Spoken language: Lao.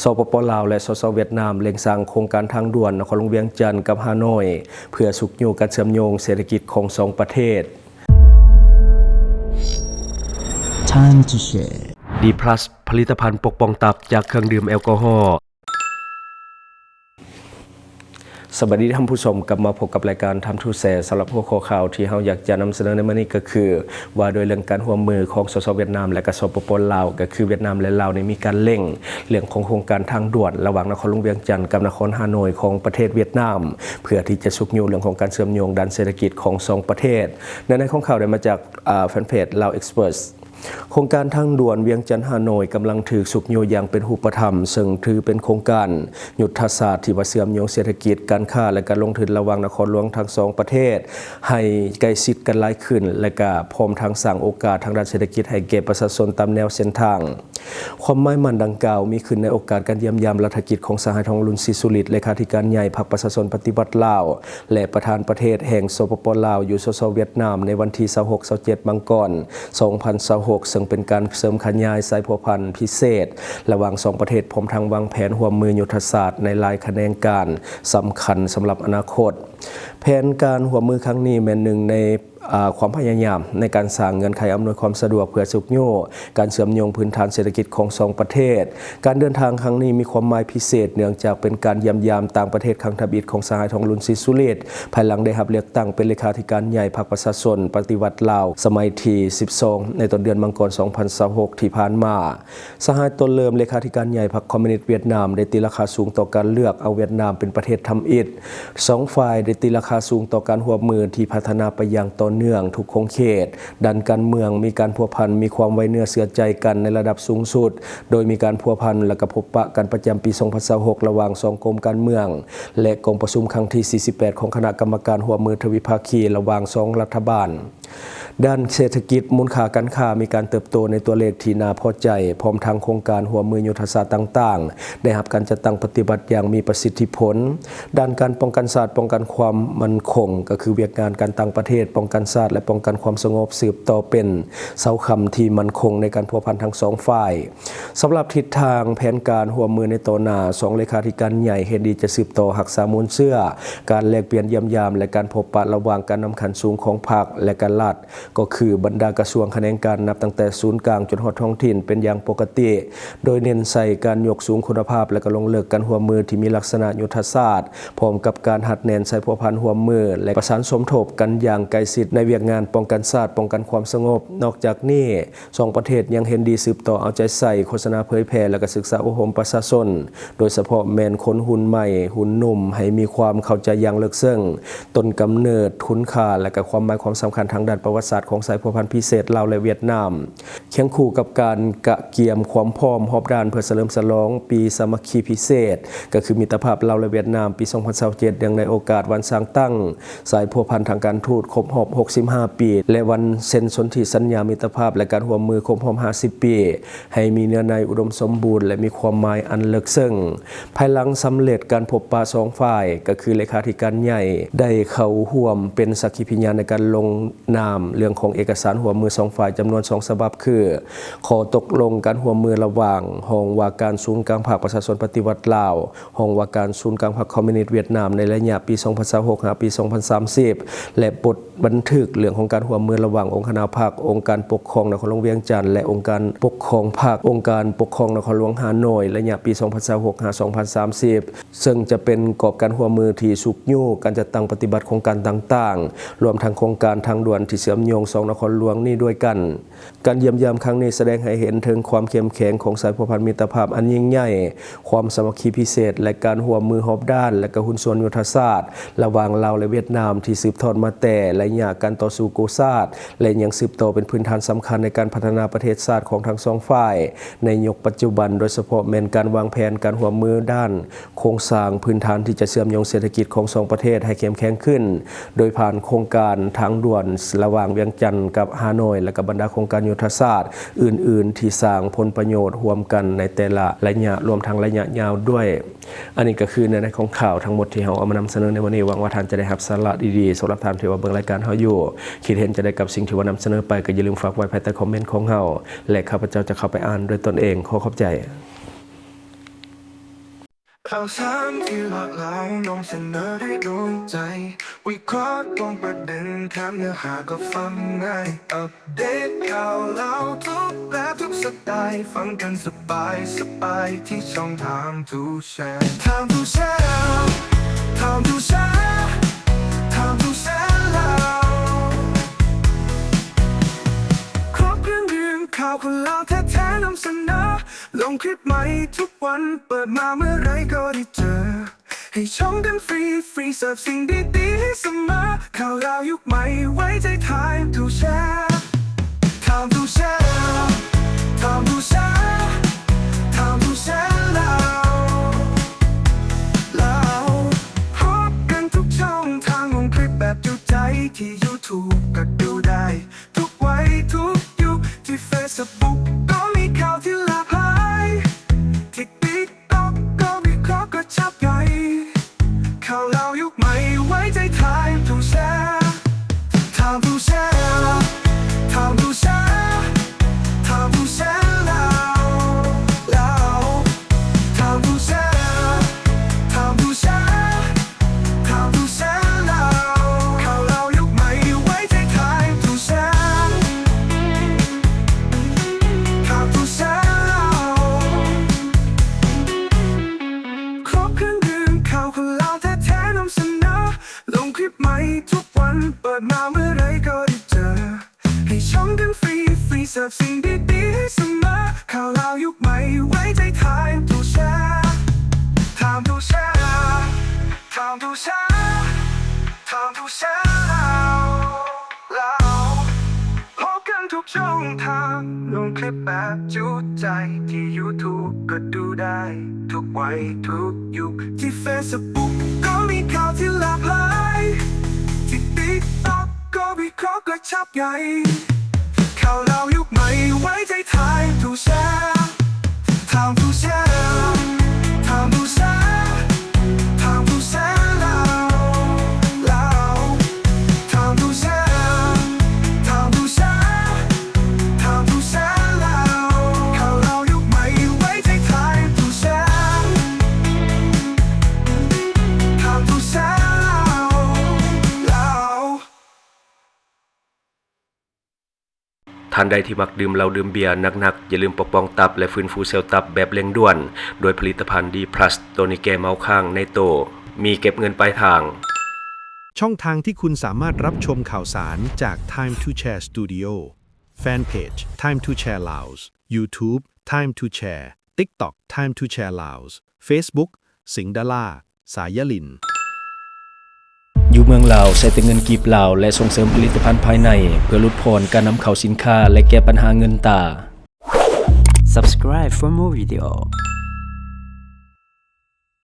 ສປປ ລາວ ແລະ ສສ ຫວຽດນາມ ເລັ່ງສ້າງໂຄງການທາງດ່ວນນະຄອນຫຼວງວຽງຈັນກັບຮ່າໂນ້ຍ ເພື່ອຊຸກຍູ້ການເຊື່ອມໂຍງເສດຖະກິດຂອງສອງປະເທດ. Time to share. ດີພລັສ ຜະລິດຕະພັນປົກປ້ອງຕັບຈາກເຄື່ອງດື່ມແອລກໍຮໍ. ສະບາຍດີທ່ານຜູ້ຊົມ, ກັບມາພົບກັບລາຍການ Time to Share. ສຳລັບຫົວຂໍ້ຂ່າວທີ່ເຮົາຢາກຈະນຳສະເໜີໃນມື້ນີ້ກໍຄື ວ່າດ້ວຍເລື່ອງການຮ່ວມມືຂອງ ສສ ຫວຽດນາມ ແລະ ກໍ ສປປ ລາວ ກໍຄືຫວຽດນາມ ແລະ ລາວນີ້ມີການເລັ່ງເລື່ອງຂອງໂຄງການທາງດ່ວນລະຫວ່າງນະຄອນຫຼວງວຽງຈັນກັບນະຄອນຮ່າໂນ້ຍຂອງປະເທດຫວຽດນາມ ເພື່ອທີ່ຈະຊຸກຍູ້ເລື່ອງຂອງການເຊື່ອມໂຍງດ້ານເສດຖະກິດຂອງສອງປະເທດ. ເນື້ອໃນຂອງຂ່າວໄດ້ມາຈາກ ອາ ແຟນເພຈ Lao Express. ໂຄງການທາງດ່ວນວຽງຈັນ-ຮ່າໂນ້ຍກຳລັງຖືກຊຸກຍູ້ຢ່າງເປັນຮູບປະທຳ, ເຊິ່ງຖືເປັນໂຄງການຍຸດທະສາດທີ່ວ່າເຊື່ອມໂຍງເສດຖະກິດ, ການຄ້າ ແລະ ການລົງທຶນລະຫວ່າງນະຄອນຫຼວງທັງສອງປະເທດໃຫ້ໃກ້ຊິດກັນຫຼາຍຂຶ້ນ ແລະ ກະພ້ອມທັງສ້າງໂອກາດທາງດ້ານເສດຖະກິດໃຫ້ແກ່ປະຊາຊົນຕາມແນວເສັ້ນທາງ. ຄວາມໝາຍໝັ້ນດັ່ງກ່າວມີຂຶ້ນໃນໂອກາດການຢ້ຽມຢາມລັດຖະກິດຂອງສະຫາຍ ທອງລຸນ ສີສຸລິດ ເລຂາທິການໃຫຍ່ພັກປະຊາຊົນປະຕິວັດລາວ ແລະ ປະທານປະເທດແຫ່ງ ສປປ ລາວ ຢູ່ ສສ ຫວຽດນາມ ໃນວັນທີຊາວຫົກ ຊາວເຈັດ ມັງກອນ ສອງພັນຊາວຫົກ ເຊິ່ງເປັນການເສີມຂະຫຍາຍສາຍພົວພັນພິເສດລະຫວ່າງສອງປະເທດ, ພ້ອມທັງວາງແຜນຮ່ວມມືຍຸດທະສາດໃນຫຼາຍຂະແໜງການສຳຄັນສຳລັບອະນາຄົດ. ແຜນການຮ່ວມມືຄັ້ງນີ້ແມ່ນໜຶ່ງໃນ ອາ ຄວາມພະຍາຍາມໃນການສ້າງເງື່ອນໄຂອຳນວຍຄວາມສະດວກເພື່ອຊຸກຍູ້ການເຊື່ອມໂຍງພື້ນຖານເສດຖະກິດຂອງສອງປະເທດ. ການເດີນທາງຄັ້ງນີ້ມີຄວາມໝາຍພິເສດ ເນື່ອງຈາກເປັນການຢ້ຽມຢາມຕ່າງປະເທດຄັ້ງທຳອິດຂອງສະຫາຍ ທອງລຸນ ສີສຸລິດ ພາຍຫຼັງໄດ້ຮັບເລືອກຕັ້ງເປັນເລຂາທິການໃຫຍ່ພັກປະຊາຊົນປະຕິວັດລາວ ສະໄໝທີສິບສອງ ໃນຕົ້ນເດືອນມັງກອນ ສອງພັນຊາວຫົກ ທີ່ຜ່ານມາ. ສະຫາຍ ໂຕນ ເລີມ ເລຂາທິການໃຫຍ່ພັກຄອມມູນິດຫວຽດນາມ ໄດ້ຕີລາຄາສູງຕໍ່ການເລືອກເອົາຫວຽດນາມເປັນປະເທດທຳອິດ. ສອງຝ່າຍໄດ້ຕີລາຄາສູງຕໍ່ການຮ່ວມມືທີ່ພັດທະນາໄປຢ່າງຕໍ່ເນື່ອງທຸກຂົງເຂດ. ດ້ານການເມືອງມີການພົວພັນ, ມີຄວາມໄວ້ເນື້ອເຊື່ອໃຈກັນໃນລະດັບສູງສຸດ, ໂດຍມີການພົວພັນ ແລະ ກະພົບປະກັນປະຈຳປີສອງພັນຊາວຫົກ ລະຫວ່າງສອງກົມການເມືອງ ແລະ ກອງປະຊຸມຄັ້ງທີສີ່ສິບແປດ ຂອງຄະນະກຳມະການຮ່ວມມືທະວິພາຄີລະຫວ່າງສອງລັດຖະບານ. ດ້ານເສດຖະກິດ, ມູນຄ່າການຄ້າມີການເຕີບໂຕໃນຕົວເລກທີ່ໜ້າພໍໃຈ, ພ້ອມທັງໂຄງການຮ່ວມມືຍຸດທະສາດຕ່າງໆ ໄດ້ຮັບການຈັດຕັ້ງປະຕິບັດຢ່າງມີປະສິດທິຜົນ. ດ້ານການປ້ອງກັນຊາດ, ປ້ອງກັນຄວາມໝັ້ນຄົງ, ກໍຄືວຽກງານການຕ່າງປະເທດ, ປ້ອງກັນຊາດ ແລະ ປ້ອງກັນຄວາມສະຫງົບ ສືບຕໍ່ເປັນເສົາຄ້ຳທີ່ໝັ້ນຄົງໃນການພົວພັນທັງສອງຝ່າຍ. ສຳລັບທິດທາງແຜນການຮ່ວມມືໃນຕໍ່ໜ້າ, ສອງເລຂາທິການໃຫຍ່ເຫັນດີຈະສືບຕໍ່ຮັກສາມູນເຊື້ອການແລກປ່ຽນຢ້ຽມຢາມ ແລະ ການພົບປະລະຫວ່າງການນຳຂັ້ນສູງຂອງພັກ ແລະ ກະລັດ, ກໍຄືບັນດາກະຊວງຂະແໜງການ ນັບຕັ້ງແຕ່ສູນກາງຈົນຮອດທ້ອງຖິ່ນເປັນຢ່າງປົກກະຕິ, ໂດຍເນັ້ນໃສ່ການຍົກສູງຄຸນນະພາບ ແລະ ກະລົງເລິກການຮ່ວມມືທີ່ມີລັກສະນະຍຸດທະສາດ, ພ້ອມກັບການຮັດແໜ້ນສາຍພົວພັນຮ່ວມມື ແລະ ປະສານສົມທົບກັນຢ່າງໃກ້ຊິດໃນວຽກງານປ້ອງກັນຊາດ, ປ້ອງກັນຄວາມສະຫງົບ. ນອກຈາກນີ້, ສອງປະເທດຍັງເຫັນດີສືບຕໍ່ເອົາໃຈໃສ່ໂຄສະນາເຜີຍແຜ່ ແລະ ກະສຶກສາອົບຮົມປະຊາຊົນ, ໂດຍສະເພາະແມ່ນຄົນຮຸ່ນໃໝ່, ຮຸ່ນໜຸ່ມ, ໃຫ້ມີຄວາມເຂົ້າໃຈຢ່າງເລິກເຊິ່ງ ຕົ້ນກຳເນີດ, ຄຸນຄ່າ ແລະ ກະຄວາມໝາຍຄວາມສຳຄັນທາງດ້ານປະຫວັດສາດຂອງສາຍພົວພັນພິເສດລາວ ແລະ ຫວຽດນາມ, ຄຽງຄູ່ກັບການກະກຽມຄວາມພ້ອມຮອບດ້ານເພື່ອສະເຫຼີມສະຫຼອງປີສາມັກຄີພິເສດ, ກໍຄືມິດຕະພາບລາວ ແລະ ຫວຽດນາມ ປີສອງພັນຊາວເຈັດ ເນື່ອງໃນໂອກາດວັນສ້າງຕັ້ງ ສາຍພົວພັນທາງການທູດຄົບຮອບຫົກສິບຫ້າປີ ແລະ ວັນເຊັນສົນທິສັນຍາມິດຕະພາບ ແລະ ການຮ່ວມມືຄົບຮອບຫ້າສິບປີ ໃຫ້ມີເນື້ອໃນອຸດົມສົມບູນ ແລະ ມີຄວາມໝາຍອັນເລິກເຊິ່ງ. ພາຍຫຼັງສຳເລັດການພົບປະສອງຝ່າຍ, ກໍຄືເລຂາທິການໃຫຍ່ໄດ້ເຂົ້າຮ່ວມເປັນສັກຂີພະຍານໃນການລົງນາມເລື່ອງຂອງເອກະສານຮ່ວມມືສອງຝ່າຍຈຳນວນສອງສະບັບ ຄື ຂໍ້ຕົກລົງການຮ່ວມມືລະຫວ່າງຫ້ອງວ່າການສູນກາງພັກປະຊາຊົນປະຕິວັດລາວ, ຫ້ອງວ່າການສູນກາງພັກຄອມມູນິດຫວຽດນາມໃນໄລຍະປີສອງພັນຊາວຫົກ ຫາ ປີສອງພັນສາມສິບ ແລະ ບົດບັນທຶກເລື່ອງຂອງການຮ່ວມມືລະຫວ່າງອົງຄະນະພັກ, ອົງການປົກຄອງນະຄອນຫຼວງວຽງຈັນ ແລະ ອົງການປົກຄອງພັກ, ອົງການປົກຄອງນະຄອນຫຼວງຮ່າໂນ້ຍ ໄລຍະປີສອງພັນຊາວຫົກ ຫາ ສອງພັນສາມສິບ ເຊິ່ງຈະເປັນກອບການຮ່ວມມືທີ່ຊຸກຍູ້ການຈັດຕັ້ງປະຕິບັດໂຄງການຕ່າງໆ, ລວມທັງໂຄງການທາງດ່ວນທີ່ເຊື່ອມໂຍງສອງນະຄອນຫຼວງນີ້ດ້ວຍກັນ. ການຢ້ຽມຢາມຄັ້ງນີ້ສະແດງໃຫ້ເຫັນເຖິງຄວາມເຂັ້ມແຂງຂອງສາຍພົວພັນມິດຕະພາບອັນຍິ່ງໃຫຍ່, ຄວາມສາມັກຄີພິເສດ ແລະ ການຮ່ວມມືຮອບດ້ານ ແລະ ກະຫຸ້ນສ່ວນຍຸດທະສາດລະຫວ່າງລາວ ແລະ ຫວຽດນາມ ທີ່ສືບທອດມາແຕ່ໄລຍະການຕໍ່ສູ້ກູ້ຊາດ ແລະ ຍັງສືບຕໍ່ເປັນພື້ນຖານສຳຄັນໃນການພັດທະນາປະເທດຊາດຂອງທັງສອງຝ່າຍໃນຍຸກປັດຈຸບັນ, ໂດຍສະເພາະແມ່ນການວາງແຜນການຮ່ວມມືດ້ານ ໂຄງສ້າງພື້ນຖານທີ່ຈະເຊື່ອມໂຍງເສດຖະກິດຂອງສອງປະເທດໃຫ້ເຂັ້ມແຂງຂຶ້ນ, ໂດຍຜ່ານໂຄງການທາງດ່ວນລະຫວ່າງວຽງຈັນກັບຮ່າໂນ້ຍ ແລະ ກະບັນດາໂຄງການຍຸດທະສາດອື່ນໆ ທີ່ສ້າງຜົນປະໂຫຍດຮ່ວມກັນໃນແຕ່ລະໄລຍະ, ລວມທັງໄລຍະຍາວດ້ວຍ. ອັນນີ້ກໍຄືເນື້ອໃນຂອງຂ່າວທັງໝົດທີ່ເຮົາເອົາມານຳສະເໜີໃນມື້ນີ້. ຫວັງວ່າທ່ານຈະໄດ້ຮັບສາລະດີໆ. ສຳລັບທ່ານທີ່ວ່າເບິ່ງລາຍການເຮົາຢູ່, ຄິດເຫັນຈັ່ງໃດກັບສິ່ງທີ່ວ່ານຳສະເໜີໄປ, ກໍຢ່າລືມຝາກໄວ້ພາຍໃຕ້ຄອມເມັນຂອງເຮົາ ແລະ ຂ້າພະເຈົ້າຈະເຂົ້າໄປອ່ານດ້ວຍຕົນເອງ. ຂໍຂອບໃຈ. ຂ່າວສານທີ່ຫຼາກຫຼາຍນຳສະເໜີດ້ວຍດວງໃຈ, ວິເຄາະຕຣົງປະເດັນ, ຖາມເນື້ອຫາກໍຟັງງ່າຍ, ອັບເດດຂ່າວລາວທຸກແບບທຸກສະໄຕ, ຟັງກັນສະບາຍສະບາຍທີ່ຊ່ອງ Time to Share, Time to Share, Time to Share, Time to Share ລາວ. ຄອບເລື່ອງ ເລື່ອງຂ່າວຄົນລາວແທ້ໆ ນຳສະເໜີ, ລົງຄລິບໃໝ່ທຸກວັນ, ເປີດມາເມື່ອໃດກໍໄດ້ເຈີ. ໃຫ້ຊົມກັນຟຣີໆ ເສີບສິ່ງດີໆໃຫ້ສະເໝີ, ຂ່າວລາວຍຸກໃໝ່ໄວ້ໃຈ Time to Share, Time to Share, Time to Share, Time to Share ລາວ, ລາວ. ພົບກັນທຸກຊ່ອງທາງ, ລົງຄລິບແບບຈຸໃຈ, ທີ່ YouTube ກໍດູໄດ້ ທຸກໄວທຸກຍຸກ, ທີ່ Facebook ກໍມີຂ່າວທີ່ຫຼາກຫຼາຍ, ທີ່ TikTok ກໍວິເຄາະກະຊັບໄດ້. ຂ່າວລາວຍຸກໃໝ່ໄວ້ໃຈ Time to Share, Time to Share, Time to Share, Time to Share ລາວ, ລາວ. Time to Share, Time to Share, Time to Share ລາວ, ຂ່າວລາວຍຸກໃໝ່ໄວ້ໃຈ Time to Share, Time to Share ລາວ. ຄອບເຄື່ອງ ເລື່ອງຂ່າວຄົນລາວແທ້ໆ ນຳສະເໜີ, ລົງຄລິບໃໝ່ທຸກວັນ, ເປີດມາເມື່ອໃດກໍໄດ້ເຈີ. ໃຫ້ຊົມກັນຟຣີໆ ເສີບສິ່ງດີໆໃຫ້ສະເໝີ, ຂ່າວລາວຍຸກໃໝ່ໄວ້ໃຈ Time to Share, Time to Share, Time to Share, Time to Share ລາວ, ລາວ. ພົບກັນທຸກຊ່ອງທາງ, ລົງຄລິບແບບຈຸໃຈ, ທີ່ YouTube ກໍດູໄດ້ ທຸກໄວທຸກຍຸກ, ທີ່ Facebook ກໍມີຂ່າວທີ່ຫຼາກຫຼາຍ, ທີ່ TikTok ກໍວິເຄາະກະຊັບໄດ້. ຂ່າວລາວຍຸກໃໝ່ໄວ້ໃຈ Time to Share, Time to Share, Time to Share, Time to Share ລາວ, ລາວ. Time to Share, Time to Share, Time to Share ລາວ, ຂ່າວລາວຍຸກໃໝ່ໄວ້ໃຈ Time to Share, Time to Share ລາວ, ລາວ. ທ່ານໃດທີ່ມັກດື່ມເຫຼົ້າດື່ມເບຍໜັກໆ, ຢ່າລືມປົກປ້ອງຕັບ ແລະ ຟື້ນຟູເຊວຕັບແບບເລັ່ງດ່ວນ ດ້ວຍຜະລິດຕະພັນ D plus ໂຕນີ້ແກ້ເມົາຄ້າງໃນໂຕ, ມີເກັບເງິນປາຍທາງ. ຊ່ອງທາງທີ່ຄຸນສາມາດຮັບຊົມຂ່າວສານຈາກ Time to Share Studio, Fan Page Time to Share Laos, YouTube Time to Share, TikTok Time to Share Laos, Facebook ສິງດາລາ ສາຍາລິນ. ຢູ່ເມືອງລາວໃຊ້ແຕ່ເງິນກີບລາວ ແລະ ສົ່ງເສີມຜະລິດຕະພັນພາຍໃນ ເພື່ອຫຼຸດຜ່ອນການນຳເຂົ້າສິນຄ້າ ແລະ ແກ້ບັນຫາເງິນຕາ. Subscribe for more video.